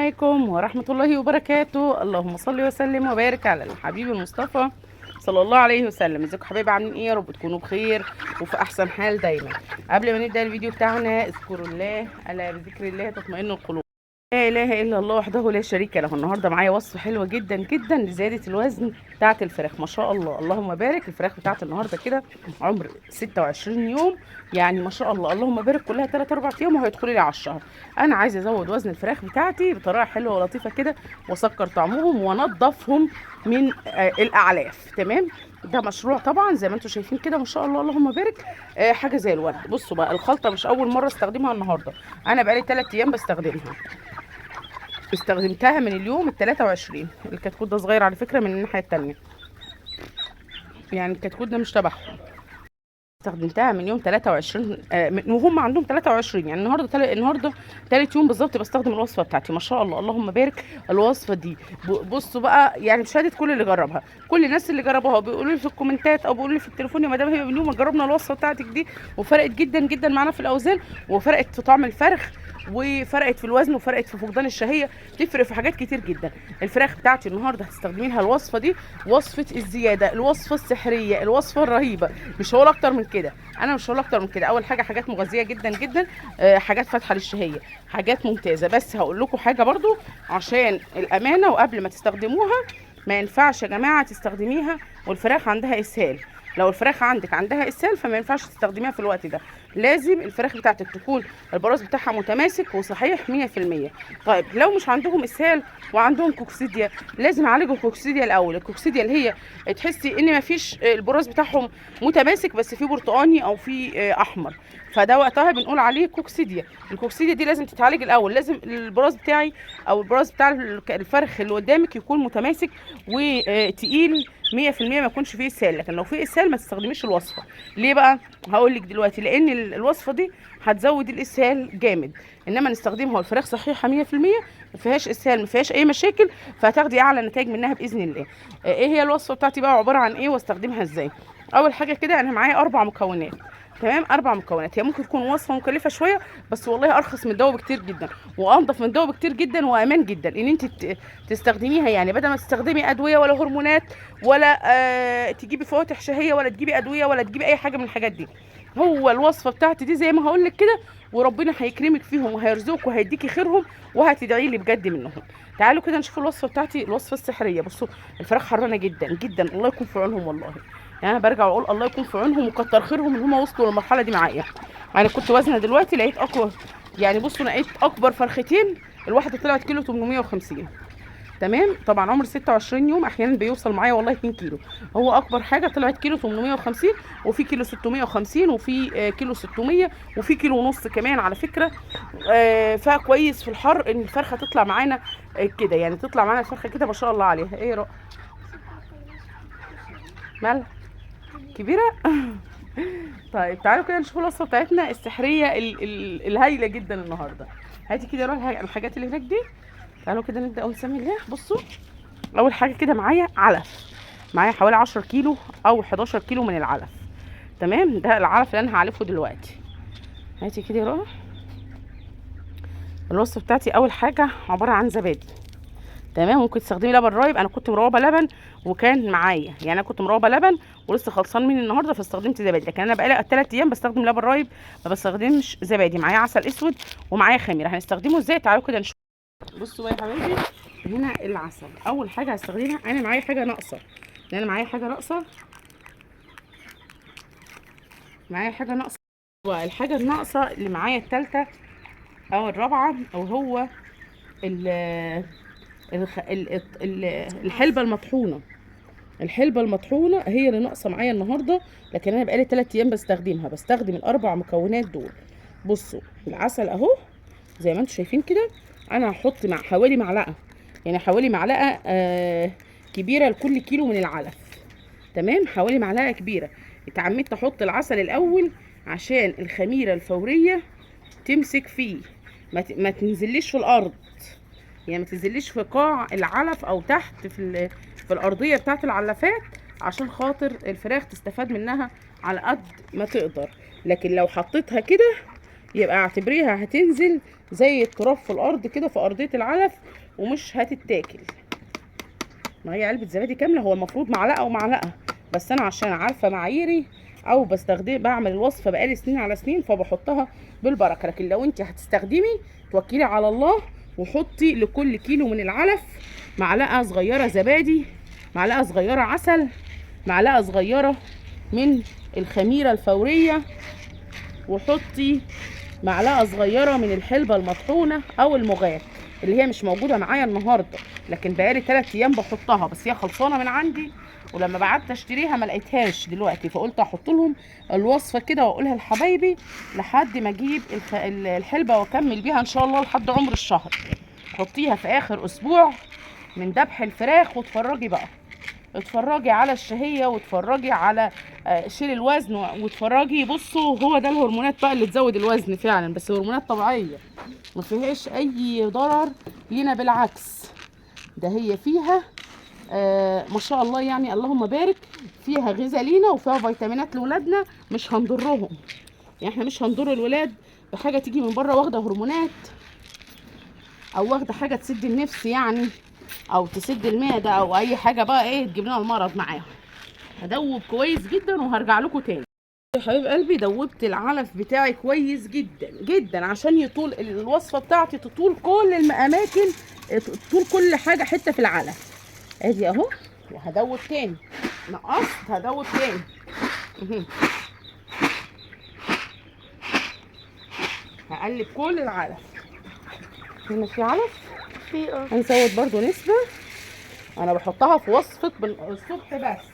عليكم ورحمة الله وبركاته. اللهم صل وسلم وبارك على الحبيب المصطفى صلى الله عليه وسلم. ازيكم حبايبي، عاملين ايه؟ يا رب تكونوا بخير وفي احسن حال دايما. قبل ما نبدأ الفيديو بتاعنا اذكروا الله، الا بذكر الله تطمئن القلوب. لا اله الا الله وحده لا شريك له. النهارده معايا وصفه حلوة جدا جدا لزيادة الوزن بتاعه الفراخ، ما شاء الله اللهم بارك. الفراخ بتاعه النهارده كده عمر 26 يوم، يعني ما شاء الله اللهم بارك، كلها 3 4 ايام وهيدخلوا لي على الشهر. انا عايزه ازود وزن الفراخ بتاعتي بطريقة حلوة ولطيفة كده، واسكر طعمهم وانضفهم من الاعلاف. تمام، ده مشروع طبعا زي ما انتم شايفين كده، ما شاء الله اللهم بارك. حاجة زي الورد. بصوا بقى، الخلطة مش اول مرة استخدمها النهارده، انا بقالي 3 ايام بستخدمها. استخدمتها من اليوم ال 23. الكتكوت ده صغير على فكرة من الناحية التانية، يعني الكتكوت ده مش تبعهم. استخدمتها من يوم 23 وهم عندهم 23، يعني النهارده النهارده تالت يوم بالظبط بستخدم الوصفة بتاعتي. ما شاء الله اللهم بارك. الوصفة دي بصوا بقى، يعني بشهادة كل اللي جربها، كل الناس اللي جربوها بيقولوا لي في الكومنتات او بيقولوا لي في التليفون: يا مدام هبه، من يوم ما جربنا الوصفة بتاعتك دي وفرقت جدا جدا معانا في الاوزان، وفرقت في طعم الفرخ، وفرقت في الوزن، وفرقت في فقدان الشهية، تفرق في حاجات كتير جدا. الفراخ بتاعتي النهارده هتستخدمي لها الوصفة دي، وصفه الزيادة، الوصفة السحريه، الوصفة الرهيبة. مش هقول اكتر من كده، انا مش هقول اكتر من كده. اول حاجة حاجات مغذيه جدا جدا، حاجات فاتحة للشهيه، حاجات ممتازة. بس هقول لكم حاجة برضو عشان الامانة، وقبل ما تستخدموها ما ينفعش يا جماعة تستخدميها والفراخ عندها اسهال. لو الفراخ عندك عندها اسهال فما ينفعش تستخدميها في الوقت ده. لازم الفراخ بتاعتك تكون البراز بتاعها متماسك وصحيح 100%. طيب لو مش عندهم اسهال وعندهم كوكسيديا، لازم اعالج الكوكسيديا الاول. الكوكسيديا اللي هي تحسي ان مفيش البراز بتاعهم متماسك بس في برتقاني او في احمر، فده وقتها بنقول عليه كوكسيديا. الكوكسيديا دي لازم تتعالج الاول. لازم البراز بتاعي او البراز بتاع الفرخ اللي قدامك يكون متماسك وتقيل 100%، ما يكونش فيه اسهال. لكن لو فيه اسهال ما تستخدميش الوصفة. ليه بقى؟ هقول لك دلوقتي. لان الوصفة دي هتزود الاسهال جامد. انما نستخدمها والفراخ صحيحه 100%، ما فيهاش اسهال، ما فيهاش اي مشاكل، فهتاخدي اعلى نتائج منها باذن الله. ايه هي الوصفة بتاعتي بقى؟ عبارة عن ايه واستخدمها ازاي؟ اول حاجة كده انا معايا 4 مكونات. تمام، 4 مكونات. هي ممكن تكون وصفه مكلفة شوية، بس والله ارخص من الدواء بكتير جدا، وانضف من الدواء بكتير جدا، وامان جدا ان انت تستخدميها. يعني بدل ما تستخدمي ادوية ولا هرمونات ولا تجيبي فواتح شهية ولا تجيبي ادوية ولا تجيبي اي حاجة من الحاجات دي، هو الوصفة بتاعتي دي زي ما هقول لك كده، وربنا هيكرمك فيهم وهيرزقك وهيديكي خيرهم، وهتدعي لي بجد منهم. تعالوا كده نشوف الوصفة بتاعتي، الوصفة السحريه. بصوا الفراخ حرانه جدا جدا، الله يكون في عونهم والله. يعني انا برجع واقول الله يكون في عونهم وكتر خيرهم ان هم وصلوا للمرحلة دي معايا. انا كنت وزنه دلوقتي لقيت اقوى، يعني بصوا لقيت اكبر فرختين، الواحدة طلعت كيلو 850. تمام، طبعا عمر 26 يوم، احيانا بيوصل معايا والله 2 كيلو. هو اكبر حاجة طلعت كيلو 850، وفي كيلو 650، وفي كيلو 600، وفي كيلو ونص كمان على فكرة. فكويس في الحر ان الفرخه تطلع معانا كده، يعني تطلع معانا الفرخه كده ما شاء الله عليها. ايه رايك؟ مالها كبيرة؟ طيب تعالوا كده نشوف الوصفة بتاعتنا السحريه الهايله جدا النهارده. هاتي كده روح الحاجات اللي هناك دي. تعالوا كده نبدا ونسمي الله. بصوا اول حاجة كده معايا علف، معايا حوالي 10 كيلو او 11 كيلو من العلف. تمام، ده العلف اللي انا هعلفه دلوقتي. هاتي كده روح الوصفة بتاعتي. اول حاجة عبارة عن زبادي. تمام، ممكن تستخدمي لبن رايب. انا كنت مروبه لبن وكان معايا، يعني انا كنت مروبه لبن ولسه خلصان مني النهارده فاستخدمت زبادي، لكن انا بقالي 3 ايام بستخدم لبن رايب، ما بستخدمش زبادي. معايا عسل اسود ومعايا خميره. هنستخدمه ازاي؟ تعالوا كده نشوف. بصوا بقى يا حبايبي، هنا العسل اول حاجة هستخدمها. انا معايا حاجة ناقصه، لان انا معايا حاجة ناقصه، معايا حاجة ناقصه. والحاجة الناقصة اللي معايا الثالثة او الرابعة، وهو الحلبة المطحونه. الحلبة المطحونه هي اللي ناقصه معايا النهارده، لكن انا بقالي 3 ايام بستخدمها. بستخدم ال4 مكونات دول. بصوا العسل اهو زي ما انتم شايفين كده. انا هحط مع حوالي معلقه، يعني حوالي معلقه كبيرة لكل كيلو من العلف. تمام، حوالي معلقه كبيرة. اتعمدت احط العسل الاول عشان الخميره الفورية تمسك فيه، ما تنزليش في الارض، يعني ما تنزليش في قاع العلف او تحت في الارضية بتاعت العلافات، عشان خاطر الفراخ تستفاد منها على قد ما تقدر. لكن لو حطيتها كده يبقى اعتبريها هتنزل زي التراب في الارض كده في ارضية العلف ومش هتتاكل. ما هي علبة زبادي كاملة، هو المفروض معلقه ومعلقة، بس انا عشان عارفه معاييري او بستخدم بعمل الوصفة بقالي سنين على سنين فبحطها بالبركة. لكن لو انت هتستخدمي توكلي على الله وحطي لكل كيلو من العلف معلقه صغيرة زبادي، معلقه صغيرة عسل، معلقه صغيرة من الخميره الفورية، وحطي معلقه صغيرة من الحلبة المطحونه او المغات اللي هي مش موجودة معايا النهارده، لكن بقالي 3 ايام بحطها، بس هي خلصانه من عندي، ولما بعت اشتريها ما لقيتهاش دلوقتي، فقلت احط لهم الوصفة كده واقولها لحبايبي لحد ما اجيب الحلبة واكمل بيها ان شاء الله لحد عمر الشهر. حطيها في اخر اسبوع من ذبح الفراخ واتفرجي بقى، اتفرجي على الشهية واتفرجي على شيل الوزن واتفرجي. بصوا هو ده الهرمونات بقى اللي تزود الوزن فعلا، بس هرمونات طبيعية ما فيهاش اي ضرر لينا، بالعكس ده هي فيها ما شاء الله يعني اللهم بارك، فيها غذاء لينا وفيها فيتامينات لولادنا، مش هنضرهم. يعني احنا مش هنضر الولاد بحاجة تيجي من بره واخده هرمونات او واخده حاجة تسد النفس يعني، او تسد المعدة او اي حاجة بقى ايه تجيب لنا المرض معاهم. هدوب كويس جدا وهرجع لكم تاني. يا حبيب قلبي دوبت العلف بتاعي كويس جدا جدا عشان يطول الوصفة بتاعتي، تطول كل الاماكن، تطول كل حاجة حتة في العلف. ادي اهو، وهدوب تاني، نقصت هدوب تاني. هقلب كل العلف. هنا في علف، في هنزود برضو نسبه، انا بحطها في وصفه الصبح بس،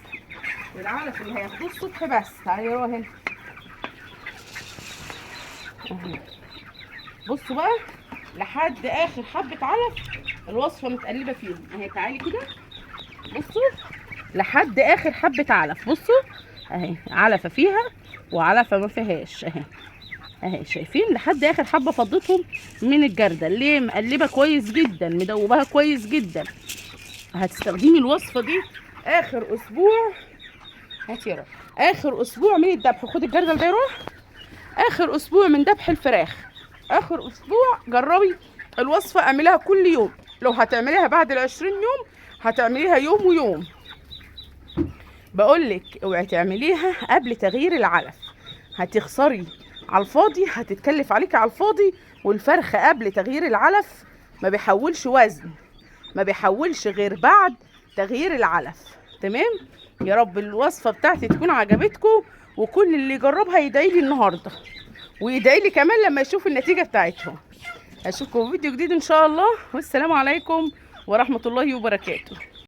العلف اللي هياخدوه الصبح بس. تعالي يا هنا اهو. بصوا بقى لحد اخر حبه علف الوصفة متقلبة فيهم اهي. تعالي كده بصوا لحد اخر حبه علف، بصوا اهي علفه فيها وعلفه ما فيهاش اهي اهي، شايفين لحد اخر حبه فضتهم من الجردل. ليه؟ مقلبه كويس جدا، مدوبها كويس جدا. هتستخدمي الوصفة دي اخر اسبوع، هاتي يا رب، اخر اسبوع من الذبح. خدي الجردل ده يروح، اخر اسبوع من ذبح الفراخ، اخر اسبوع جربي الوصفة، اعمليها كل يوم. لو هتعمليها بعد 20 يوم هتعمليها يوم ويوم. بقولك اوعي تعمليها قبل تغيير العلف، هتخسري على الفاضي، هتتكلف عليك على الفاضي. والفرخ قبل تغيير العلف ما بيحولش وزن، ما بيحولش غير بعد تغيير العلف. تمام؟ يا رب الوصفة بتاعتي تكون عجبتكم، وكل اللي يجربها يدعي لي النهارده، ويدعي لي كمان لما يشوف النتيجة بتاعتهم. اشوفكم في فيديو جديد ان شاء الله، والسلام عليكم ورحمة الله وبركاته.